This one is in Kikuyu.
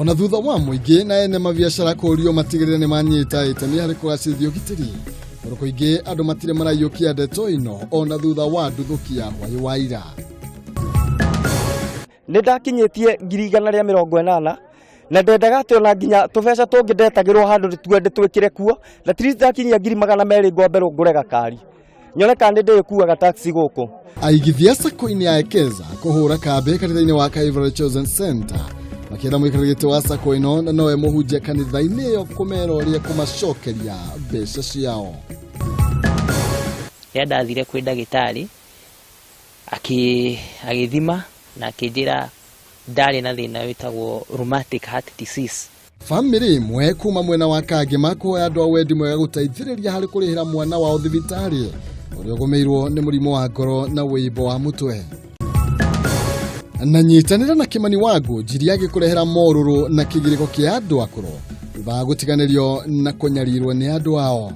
Ona thutha wa mũingĩ na ene mabiacara kũrio matigĩrĩre nĩ manyita itemi harĩ kũgacĩrithia ũgitĩri, kũndũ kũingĩ andũ matirĩ maraiyũkia ndeto ĩno ona thutha wa nduthũki ya hwaĩ wa ira. Nĩ ndakinyĩtie 180,000 na ndendaga atĩ ona nginya tũbeca tũngĩ ndetagĩrwo handũ ndĩtue ndĩtwĩkĩre kuo, na at least ndakinyia 200,000 ngombe ngũre gakari nyone kana nĩ ndĩkuaga taxi gũkũ. Aigithia sako-inĩ ya Ekeza kũhũra kambĩ kanitha-inĩ wa Calvary Chosen Center makĩenda mũikarĩri gĩtĩ wa sako ĩno na nowe mũhunjia kanitha-inĩ ĩyo kũmera ũrĩa kũmacokeria mbeca ciao. Rĩrĩa ndathire kwĩ ndagĩtarĩ agĩthima na akĩnjĩra ndarĩ na thĩna wĩtagwo rheumatic heart disease. Bamĩrĩ ĩmwe kuma mwena wa Kangema kũhoya andũ a wendi mwega gũteithĩrĩria harĩ kũrĩhĩra mwana wao thibitarĩ ũrĩa ũgũmĩirwo nĩ mũrimũ wa ngoro na wĩimbo wa mũtwe. Na nyitanĩra na Kĩmani Wangu Njiri agĩkũrehera morũrũ na kĩgirĩko kĩa andũ akũrũ thutha wa gũtiganĩrio na kũnyarirwo nĩ andũ ao.